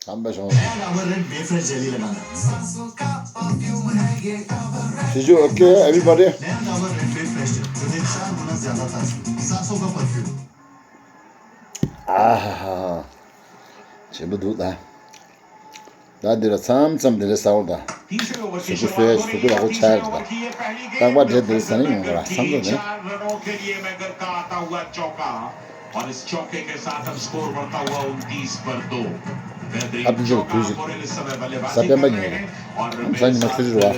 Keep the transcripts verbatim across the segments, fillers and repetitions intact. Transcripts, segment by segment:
དམ་པའི་ཞོགས། नया डाबर रेड बेफ्रेश जेली लगाना। सांसों का परफ्यूम है ये Dabur red. Did you okay, everybody? नया डाबर रेड बेफ्रेश जो देर चार गुना ज्यादा ताजगी। सांसों का परफ्यूम। ཨ་ཧ་ཧ། ཞིམ་པོ་འདུག་ད། ད་འདི་ལ་མཚམས་མཚམས་འདི་ལ་ཟ་འོ་ད། གཟུགས་པོ་གསོ་ཡ་གཟུགས་པོ་ཡག་པོ་ཆགས་ཀྱི་ད། རྟག་པར་འདྲེ་འདི་ཟ་ནི་ཡོང་གི་ར་བསམ་བློ་ནི། और इस चौके के साथ अब स्कोर बढ़ता हुआ उनतीस पर दो। ཨ་ཕི་ཅིག་དུས་ཅིག་གཟའ་སྤེན་པ་ཉིན་རེད། གཟའ་ཉི་མ་ཆུ་ཚོད་རེད་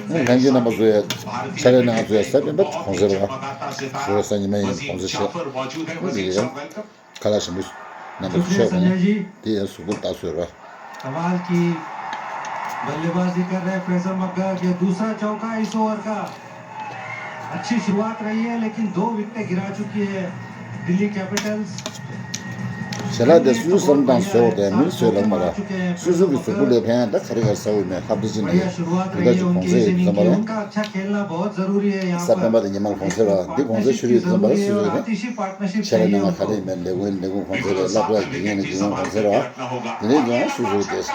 བ། ལྷན་རྒྱས་རྣམ་པ་ཚོ་ཡ་ཆ་ལས་ནང་ཚོ་ཡ་གཟའ་སྤེན་པ་གུང་སེང་རེད་བ། ཞོགས་གཟའ་ཉི་མ་ཡིན་གུང་སེང་བྱས། འདི་རེད། ཁ་ལག་ཞིམ་པོ་རྣམ་པ་ཚོ་མཆོད་པ་ནི་དེ་ཡང་གཟུགས་པོ་ལྟ་སོས་ར། कमाल की बल्लेबाजी कर रहे हैं फ्रेजर मकगर्क। ये दूसरा चौका इस ओवर का। अच्छी शुरुआत रही है, लेकिन दो विकेटें गिरा चुकी है दिल्ली कैपिटल्स। ཞལ་ལག་དེ་སུ་སུ་བསམ་སྟངས་བཟོས་པ་དང་མིར་བཟོས་ལ་མ་ར། སུ་སུ་གི་གཟུགས་པོ་ལས་ཕན་ཡང་ད་ག་རེ་ག་རེ་ཟ་འོས་མེད་ལྷ་བདེ་ཅི་ན་ཡོད་འདི་འདྲ་ཅིག་གོང་ཚད་ཡོད་ཙམ་པ་ར། ས་པན་པ་དང་ཉི་མ་ལ་གོང་ཚད་ར་འདི་གོང་ཚད་ཆུ་རུད་ཙམ་པ་ར་སུ་སུ་གི་ར། ཆེ་ར་ནང་ལ་ག་རེ་མེད་ལས་ཀུན་ལས་ཀུན་གོང་ཚད་ར་སློབ་གྲྭ་དགེ་རྒན་ལ་དགེ་རྒན་གོང་ཚད་ར། དེ་ནས་ཀྱང་སུ་སུ་གི་དེ།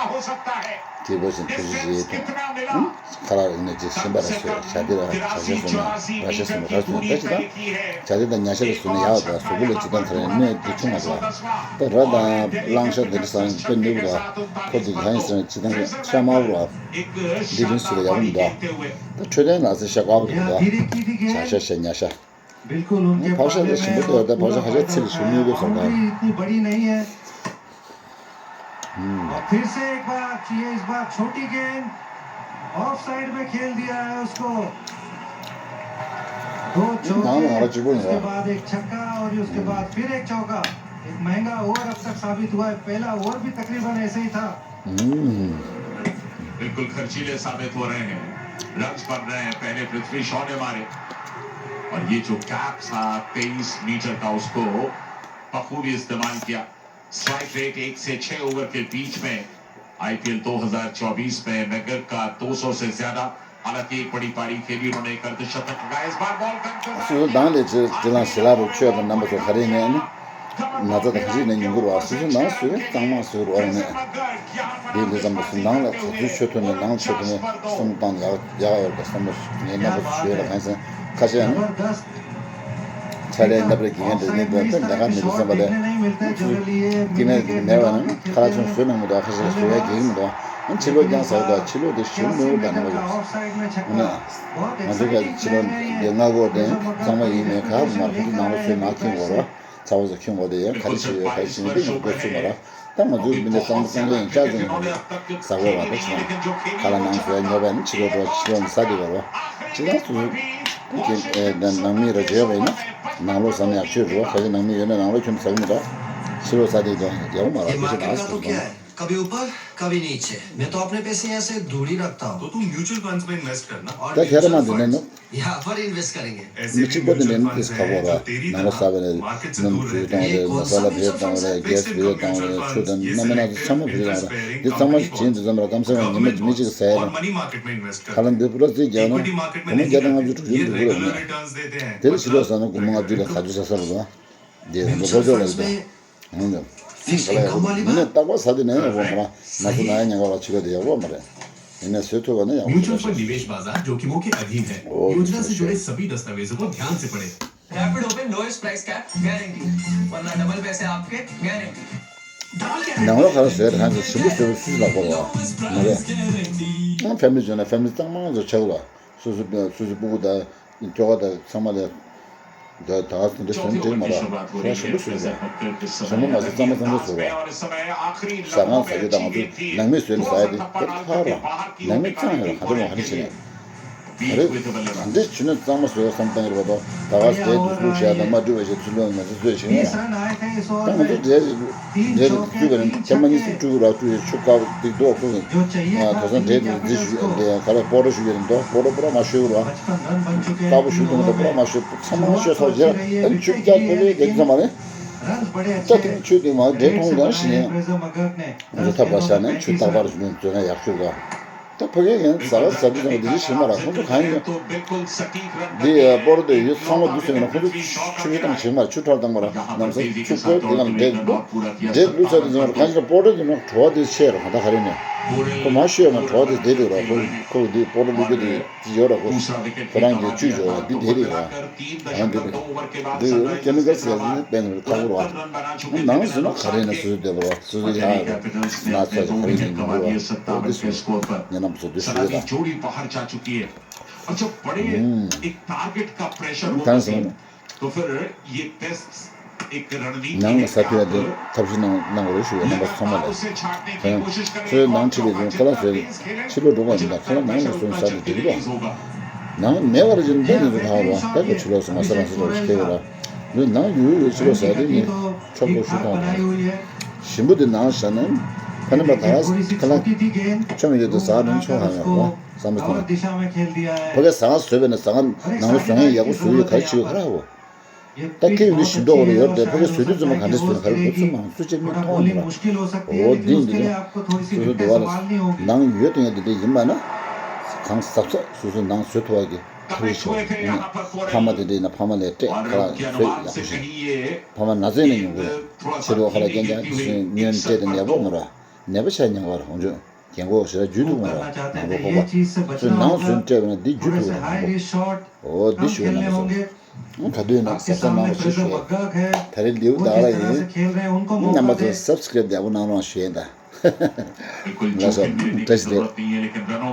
དེ་བ་བཞིན་ཐུགས་རྗེ་ཆེ་དང་། ཁ་ལག་ཡིན་ན་ཅིག་ཤེས་པ་ར་སོས་བྱ་དེ་ར་བྱ་ཤ་སོ་ན་ར་ཤ་སོ་ན་ར་སོ་ན་ད་ཅི་ད། བྱ་དེ་དང་ཉ་ཤ་ར་སོ་ན་ཡག་ད་གཟུགས་པོ་ལ་ཅི་དང་ཁ་ར་གནོད་དེ་ཆུང་མ་ད། ད་ར་དང་གླང་ཤ་དེ་འདྲ་ཟ་ན་དཔེ་གནོད་པ་ད། ཁོ་དེ་གང་ཡིན་ཟེར་ན་ཅི་དང་ཤ་དམར་པོ་ར། འདི་རིང་སུ་ལ་ཡག་པོ་མི་འདུག་ད་འཕྲོད་བསྟེན་ལ་ཟེར་ཤ་དཀར་པོ་དེ་འདུག་བྱ་ཤ་ཤ་ཉ་ཤ། बिल्कुल उनके ཕག་ཤ་དེ་ཞིམ་པོ་འདུག་ད་ཕག་ཤ་ཁ་ཤས་ཚིལ་ཞིམ་ཉོས་དགོས་བསམ་ད། इतनी बड़ी नहीं है। हम्म। और फिर से एक बार ये इस बार छोटी गेंद ऑफ साइड में खेल दिया है उसको। दो चौके, उसके बाद एक छक्का और उसके बाद फिर एक चौका। एक महंगा ओवर अब तक साबित हुआ है, पहला ओवर भी तकरीबन ऐसे ही था। हम्म। बिल्कुल खर्चीले साबित हो रहे हैं, रन्स बन रहे हैं। पहले पृथ्वी शॉ ने मारे और ये जो गैप था तेईस मीटर का, उसको बखूबी इस्तेमाल किया। स्ट्राइक रेट एक से छह ओवर के बीच में आईपीएल दो हज़ार चौबीस में मैकगर्क का दो सौ से ज्यादा, हालांकि एक बड़ी पारी खेली उन्होंने, एक अर्धशतक लगाया। इस बार बॉल कम कर रहा है। སུ་དང་ལས་ཅི་ལང་ཞི་ལ་རུ་ཆོས་དང་རྣམ་པ་ཚོ་ག་རེ་ནས་ནི། ན་ཚ་དང་ག་རེ་ནས་ཉུང་གུ་རུ་བ་སུ་སུ་ནང་སུ་གཙང་མ་སུ་རུ་བ་ནས། དེ་འདི་ཙམ་པ་སུ་ནང་ལ་ག་ཚོད་ཆོས་ཐོན་ནས་ནང་ཆོས་ཐོན་ནས་སུམ་བཏང་ཡག་ཡག་ཡོད་པ་བསམ་བློ་ངའི་རྣམ་པ་ཚོ་ཆོས་ལ་གང་སེང་ཁ་ཤས་ནི། ཆ་ལས་སྣབས་རེ་གི་ངན་དེ་ནི་དེ་ལྟར་ལས་ཀ་མི་འདུག་བསམ་པ་ལས། སྐྱེ་གནས་དེ་མེད་པ་ན་ཁ་ལག་ཆུང་བཟོས་གནང་མི་འདུག་ཁ་ཤས་བཟོ་ཡ་གི་མི་འདུག་ཨ་ཕྱི་ལོགས་ཀྱང་ཟ་གི་འདུག་ཕྱི་ལོགས་དེ་ཞིམ་མོ་དང་ནང་ལ་ཡོད། ང་ཚོ་ག་ཕྱི་ལོགས་དེ་སྔ་གོ་དེ་ཚང་མ་ཡིན་མེད་ག་མ་རེད་ནང་ལ་བཟོས་མ་ཁྱེར་འོར་བ་ཚ་བ་ཟ་ཁྱོད་འོ་དེ་ཡང་ག་རེ་བྱེད་ཡོད་ག་རེ་བྱེད་ཡོད་དེ་ཡང་དགོས་ཚུལ་མ་རེད། ད་ང་ཚོའི་མི་སྣ་གཙང་མ་གཙང་རྐྱང་ཡིན་ཤག་ཅུང་ཟ་དགོས་པ་ད་ཆུང་ཁ་ལ་ནང་བཟོས་ཉོ་བས་ནི་ཕྱི་ལོགས་འགྲོ་ཕྱི་ལོགས་ནས་ཟ་དེ་བར་བ་ཅི་ལ་སུ་ནང་མི་ར་བརྗོད་པ་ཡིན་ན་ནང་ལོགས་ཟ་ན་ཡག་ཤོས་རེད་བ། ག་ཚོད་ནང་མི་ཡོད་ན་ནང་ལོགས་ཁྱོད་ཟ་གི་མི་འདུག་ཕྱི་ལོགས་ཟ་དེ་ཡག་པོ་མ་རེད། དེ་ཚོད་ད་སུ་ཟ། कभी ऊपर, कभी नीचे। मैं तो अपने पैसे ऐसे दूर ही रखता हूँ। तो तुम म्यूचुअल फंड्स में इन्वेस्ट करना और ད་ཁྱེད་རང་མ་འདི་ནས་ནོ། यहाँ पर इन्वेस्ट करेंगे। ऐसे भी म्यूचुअल फंड्स हैं जो तेरी तरह मार्केट से दूर रहते हैं। ये कौन सा म्यूचुअल फंड्स है? फिक्स्ड इनकम म्यूचुअल फंड्स हैं, बेसिक म्यूचुअल फंड्स हैं, जिसमें expiring company bonds, government bonds और मनी मार्केट में इन्वेस्ट करते हैं। इक्विटी मार्केट में नहीं जाते, ये रेगुलर रिटर्न्स देते हैं। मतलब म्यूचुअल फंड्स में ཡིན་ནམ། ཕྱིར་ལ་ཡག་པོ་མིན་ན་རྟག་པར་ཟ་དེ་ནས་ཡག་པོ་མ་རེད། ང་ཚོ་ན་ཡ་ཉེན་ཁ་ལ་ཕྱི་ལོགས་དེ་ཡག་པོ་མ་རེད། ཡིན་ན་བཟོས་ཐུབ་པ་ན་ཡག་པོ་म्यूचुअल རེད། फंड निवेश बाजार जोखिमों के अधीन है। योजना से जुड़े सभी दस्तावेजों को ध्यान से पढ़ें। Rapid open lowest price cap guarantee, वरना डबल पैसे आपके गारंटी। ནང་ལོགས་ག་རེ་བཟོས་རེད། ཧང་གི་ཞིམ་པོ་བཟོས་པ་སུས་ལ་གོ་བ་མ་རེད། ཨང་ཕེ་མི་ལི་བྱུང་ན་ཕེ་མི་ལི་གཙང་མ་བཟོ་ཆགས་ལ་སོ་སོ་སོ་སོ་སྤུ་གུ་དང་ཁྱོ་ག་དང་ཚང་མ་ལས། ད་ད་དེ་འདྲ་ཞིམ་དྲན་མ་ར། ཁོ་ཞིམ་པོ་བཟོས་ཟེར། ཞིམ་པོ་མ་ཟད་གཙང་མ་གཙང་མ་བཟོ་བ། ཟ་ཁང་ཟ་རྒྱུ་དང་ང་ཚོ་ནང་མི་བཟོས་ནས་ཟ་ཡ་དེ་དེ་ཐག་ར། ནང་མི་གཙང་ཡོད་ལ་ག་འདྲ་མ་ག་འདྲ་བྱས་ནས། ད་རེས་ག་འདྲས་བྱུས་ན་གཙང་མ་བཟོས་བསམ་བཏང་གི་རེད་པ། ད་ད་ག་ཟས་དུས་སུ་བྱས་དང་མ་བཀྲུས་པ་བྱས་ཚུལ་ལོན་ང་ཚོ་བཟོས་ཤིང་ཡོད། ད་ང་ཚོ་འབྲས་འབྲས་བཀྲུས་པ་ནི་ཐེངས་མ་གཉིས་སུ་བཀྲུས་ར་བཀྲུས་ཆུ་དཀར་པོ་དེ་རྡོ་ཁུག་གི་དོ་སང་འབྲས་དུ་རྫི་ཞུ་ཡ་ག་རེ་སྤོ་ར་ཞུ་ཡ་རེད་འདུག་སྤོ་ར་སྤོ་ར་མ་ཞུ་ར། དཀར་པོ་ཞུ་དུས་ད་སྤོ་ར་མ་ཞུ་ཚང་མ་ཞུ་ཚར་རྗེས་ཨ་ནི་ཆུ་བསྐྱར་དེ་བས་དེ་ཚང་མ་ནི་ད་དེ་ནི་ཆུ་དེ་མ་འདྲེ་མཐོང་དང་ཞིག་ནས་ང་ཚོ་ཐབས་ལ་བཞག་ནས་ཆུ་རྟག་པར་ཞུ་ནས་འཛོལ་ན་ཡག་ཤོས་དང་ ད་ཕ་གིར་ཡང་ཟ་བ་ཟ་དུས་ཙམ་པ་འདི་འདྲ་ཞིག་མ་རེད། ཁོང་ཚོ་གང་ཡིན་འདི་སྤོ་རོ་དེ་ཡོད་ཚང་མ་འདུག་ཟེར་ན་ཁོང་ཚོ་ཆུ་ཆུ་བཏང་ཞིག་མ་རེད། ཆུ་འཁྲབ་བཏང་མ་རེད། ནམ་ས་ཆུ་བསྐོལ་དེ་ག་ལ་འདེད་འདུག་འདེད་འདུག་ཟེར་དུས་ཙམ་པ་གང་ཡིན་སྤོ་རོ་དེ་ནང་བྲོ་བ་དེ་ཆེ་རེད། གང་ལྟར་ག་རེ་ནས་ཁོ་མ་ཤོད་ན་བྲོ་བ་དེ་བསྡད་འདུག་ར། ཁོ་ཁོ་འདི་སྤོ་རོ་བླུག་རྒྱུ་དེ་ཅི་ཡོད་ར། ཁོ་ཁོ་རང་གི་བཅུད་འཇོག་པ་འདི་བསྡད་རེད་ར། ཨ་འདི་རེད། འདི་ཡོད་ན་ཀེ་མི་ཀལ་ཟེར་ཡ་དེ་དཔེ་ནས་ཁག་པོ་རེད་བ། ནང་ཟེར་ན་ག་རེ་ནས་སོ་སོ་བསྡད་པ་རེད་བ། སོ་སོ་ཡ་ན་ཚ་ཅིག་ག་རེ་ཡིན་མི་འདུག་བ། འོ་འདི་སོ་ཉེ་རྣམ་ཚོ་འདི་ཞུ་ཡོད་ད། ད་ཟེར་ན། ནང་ལ་ས་ཐོན་ཡ་དེ་ཐབས་ཤེས་གནང་གནང་དགོས་རེད་ཞུ་བའི་རྣམ་པ་ཚང་མ་ལ། དེ་ཡང་ཚོའི་ནང་ཁྲིད་པའི་དོན་ཁོ་རང་ཚོའི་ཕྱི་ལོགས་འགྲོ་བ་མི་འདུག་ཁོ་རང་ནང་ལ་སོང་ཟ་དེ་འགྲིག་གི་རེད། ནང་མེད་པར་ཅིག་འདི་ནི་རུ་ཐང་རོ་ད་ཁོ་ཕྱི་ལོགས་སོང་ང་ས་རང་ས་རང་ཞིག་ཁེལ་ཡོད་ར། འདི་ནང་ཡོད་ཡོད་ཕྱི་ལོགས་ཟ་དེ་ནི་ཆོག་གོ་ཞུ་ཐོང་རོ། ཞིམ་པོ་དེ་ནང་བཞག་ན་ཕ་ནི་པ་ད་ཁ་ལག་ཆོམ་ཡོད་དེ་ཟ་རང་ཆོག་ཧ་ཡོད་རོ། བསམ་པ་དང་། ཕ་གི་ཟ་ཁང་བཟོས་པས་ན་ཟ་ཁང་ནང་ལ་བཟོ་མཁན་ཡག་པོ་བཟོ་ཡོད་ག་རེ་བྱེད་ཡོད་ག་རེ་ཧ་གོ། ད་ཁྱེད་ཡོད་ཞིམ་མདོག་ཁ་ལ་ཡོད་དེ་ཕ་གི་བཟོས་དུས་ཙམ་པ་ག་འདྲ་བཟོས་ན་ག་རེ་འགོ་ཚུགས་མང་སུ་ཅིག་མི་མཐོང་མི་ལ། འོ་འདི་འདི་ནི་སོ་སོ་འདི་བ་ལ་ནང་ཡོད་དེ་ཡང་འདི་འདྲ་ཡིན་པ་ན་གང་ཟབ་ཟབ་སོ་སོ་ནང་བཟོས་ཐུབ་པ་གི་ཐུགས་རེ་ཆེ་བ་ཡིན། ཕ་མ་དེ་འདྲ་ཡིན་ན་ཕ་མ་ལས་སྤྲད་ཁ་ལག་བཟོས་ཡག་པོ་བྱས། ཕ་མ་ན་ཚ་ཡིན་ན་ཉུང་གི་ཕྱི་ལོགས་ཁ་ལག་རྐྱང་རྐྱང་དེ་བཞིན་ཉོས་ནས་སྤྲད་དེ་ནད་ཕོག་མ་ར་ནད་པ་ཆགས་ཉེན་ཁ་ར་འོང་ཆོག་རྒན་གོག་ཞེ་དྲག་རྒྱུས་འདུག་མ་ར་ནང་པ་ཁོག་པ་ཚོས་ནང་བཟོས་སྤྲད་པ་ན་འདི་རྒྱུ་ཐུག་ར་ནང་པ། འོ་འདི་ཞུ་ན་སོང་། ག་དུས་ན་ཟབ་ཟབ་གནང་བ་ཞུ་ཞུ། ད་རེས་ལེའུ་བདག་ལ་ཡིན། རྣམ་པ་ཚོ་སབ་སི་ཀ་རེབ་ཡག་པོ་གནང་རོགས་ཞུ་ཡིན་ད། ལགས་སོ། བཀྲ་ཤིས་བདེ་ལེགས།